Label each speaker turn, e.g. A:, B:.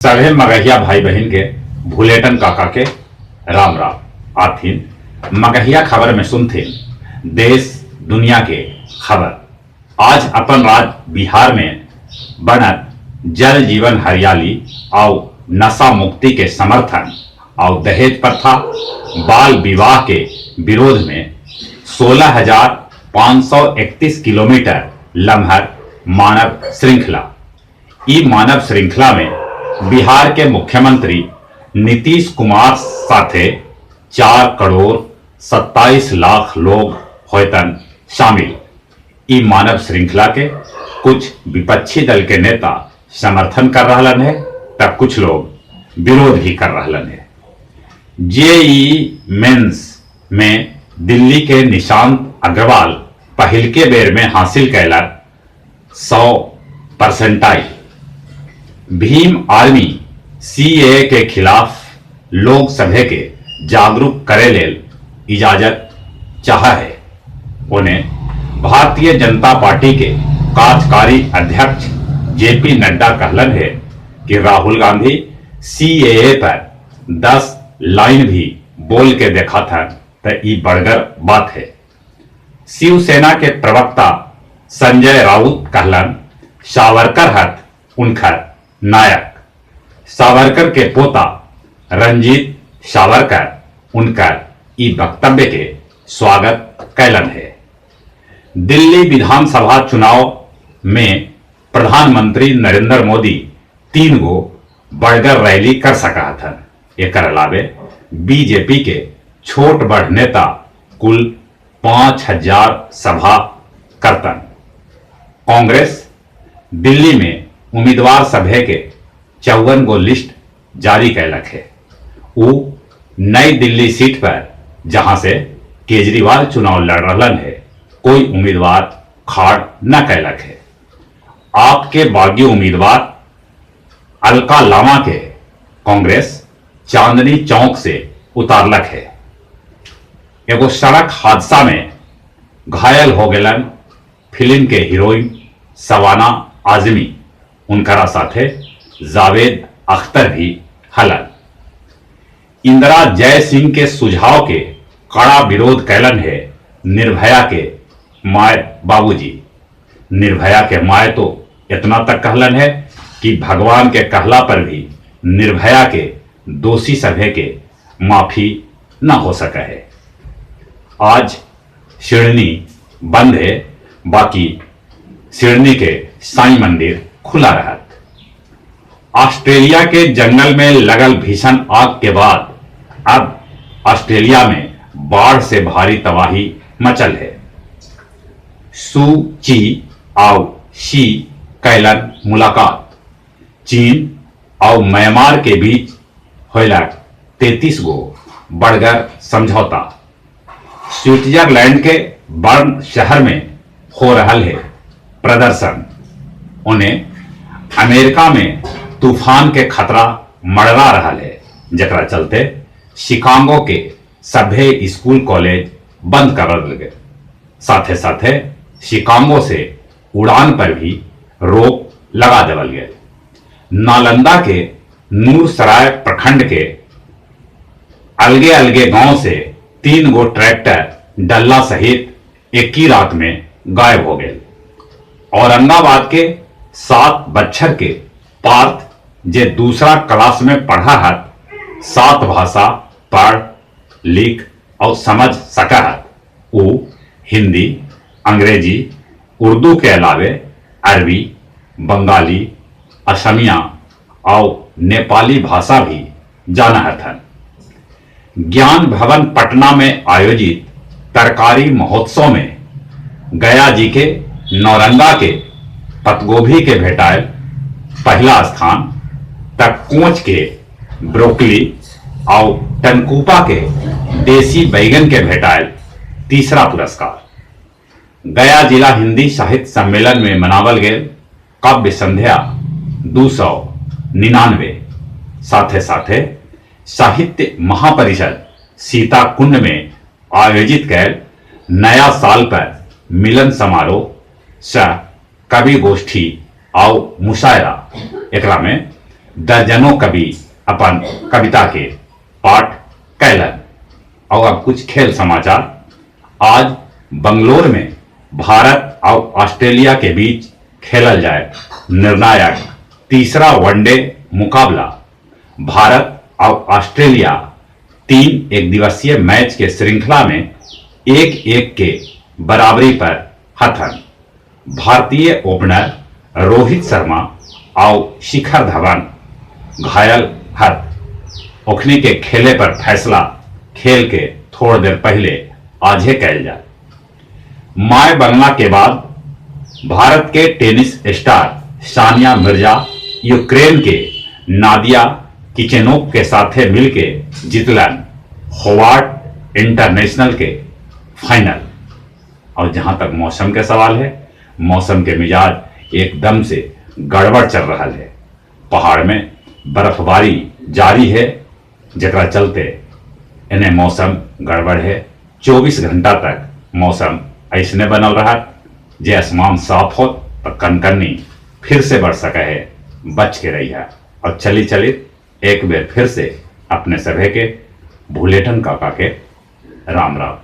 A: सभे मगहिया भाई-बहिन के भुलेटन काका के राम-राम। आथिन मगहिया खबर में सुनथिन देश दुनिया के खबर। आझ अपन राज बिहार में बनत जल जीवन हरियाली आउ नशा मुक्ति के समर्थन आउ दहेज प्रथा, बाल विवाह के विरोध में 16,531 किलोमीटर लमहर मानव श्रृंखला। ई मानव श्रृंखला में बिहार के मुख्यमंत्री नीतीश कुमार साथे 4 करोड़ 27 लाख लोग होयतन शामिल। ई मानव श्रृंखला के कुछ विपक्षी दल के नेता समर्थन कर रहलन हे, त कुछ लोग विरोध भी कर रहलन हे। जेईई मेंस में दिल्ली के निशांत अग्रवाल पहिलके बेर में हासिल कैलक 100 परसेंटाइल। भीम आर्मी सीएए के खिलाफ लोग सभे के जागरूक करे लेल इजाजत चाह हे। ओने भारतीय जनता पार्टी के कार्यकारी अध्यक्ष जेपी नड्डा कहलन हे कि राहुल गांधी सीएए पर 10 लाइन भी बोल के देखाथन त ई बड़गर बात हे। शिवसेना के प्रवक्ता संजय राउत कहलन, सावरकर हथ उनखर नायक। सावरकर के पोता रंजीत सावरकर उनकर ई वक्तव्य के स्वागत कैलन हे। दिल्ली विधानसभा चुनाव में प्रधानमंत्री नरेंद्र मोदी 3 गो बड़गर रैली कर सका हथन। एकर अलावे बीजेपी के छोट बड़ नेता कुल 5,000 सभा करतन। कांग्रेस दिल्ली में उम्मीदवार सभे के 54 गो लिस्ट जारी कैलक हे। ऊ नई दिल्ली सीट पर जहां से केजरीवाल चुनाव लड़ रहलन हे, कोई उम्मीदवार खाड़ न कैलक हे। आपके बागी उम्मीदवार अलका लामा के कांग्रेस चांदनी चौक से उतारलक हे। एगो सड़क हादसा में घायल हो गेलन फिल्म के हीरोइन शबाना आजमी। उनकरा साथे जावेद अख्तर भी हलन। इंदिरा जय सिंह के सुझाव के कड़ा विरोध कैलन है निर्भया के माय बाबूजी। निर्भया के माय तो इतना तक कहलन है कि भगवान के कहला पर भी निर्भया के दोषी सभे के माफी न हो सके है। आज सिडनी बंद है, बाकी सिडनी के साईं मंदिर खुला रहत। ऑस्ट्रेलिया के जंगल में लगल भीषण आग के बाद अब ऑस्ट्रेलिया में बाढ़ से भारी तबाही मचल है। सू ची आउ she कैलन मुलाकात। चीन और म्यांमार के बीच होयलक 33 गो बड़गर समझौता। स्विट्जरलैंड के बर्न शहर में हो रहल है प्रदर्शन। उन्हें अमेरिका में तूफान के खतरा मंडरा रहल है, जकरा चलते शिकागो के सभे स्कूल कॉलेज बंद कर दिल गए। साथे साथे शिकागो से उड़ान पर भी रोक लगा देवल गए। नालंदा के नूरसराय प्रखंड के अलगे अलगे गांव से 3 गो ट्रैक्टर डल्ला सहित एक ही रात में गायब हो गए। औरंगाबाद के 7 बच्छर के पार्थ जे दूसरा क्लास में पढ़ा हत, 7 भाषा पढ़ लिख और समझ सका हत। ऊ हिंदी, अंग्रेजी, उर्दू के अलावे अरबी, बंगाली, असमिया और नेपाली भाषा भी जाना हथन। ज्ञान भवन पटना में आयोजित तरकारी महोत्सव में गया जी के नौरंगा के पतगोभी के भेटायल पहला स्थान, तक कोच के ब्रोकली और टनकूपा के देसी बैगन के भेटायल तीसरा पुरस्कार। गया जिला हिंदी साहित्य सम्मेलन में मनावल गेल काव्य संध्या 299। साथे साथे साहित्य महापरिषद सीताकुंड में आयोजित कैल नया साल पर मिलन समारोह सह कवि गोष्ठी और मुशायरा, एकरा में दर्जनों कवि अपन कविता के पाठ कैलन। और अब कुछ खेल समाचार। आज बंगलोर में भारत और ऑस्ट्रेलिया के बीच खेलल जाए निर्णायक तीसरा वनडे मुकाबला। भारत और ऑस्ट्रेलिया 3 एकदिवसीय मैच के श्रृंखला में 1-1 के बराबरी पर हथन। भारतीय ओपनर रोहित शर्मा और शिखर धवन घायल हत। ओखनी के खेले पर फैसला खेल के थोड़ी देर पहले आजे कैल जाए। My बनला के बाद भारत के tennis star Sania Mirza Ukraine के नादिया किचेनोक के साथे मिलके जीतलन होवार्ड इंटरनेशनल के फाइनल। और जहां तक मौसम के सवाल है, मौसम के मिजाज एकदम से गड़बड़ चल रहा है। पहाड़ में बर्फबारी जारी है, जकरा चलते इन्हें मौसम गड़बड़ है। 24 घंटा तक मौसम ऐसने बनल रहा, जे आसमान साफ हो तो कनकन्नी फिर से बढ़ सके है, बच के रही है। और चली चली एक बेर फिर से अपने सभे के भूलेटन काका के राम राम।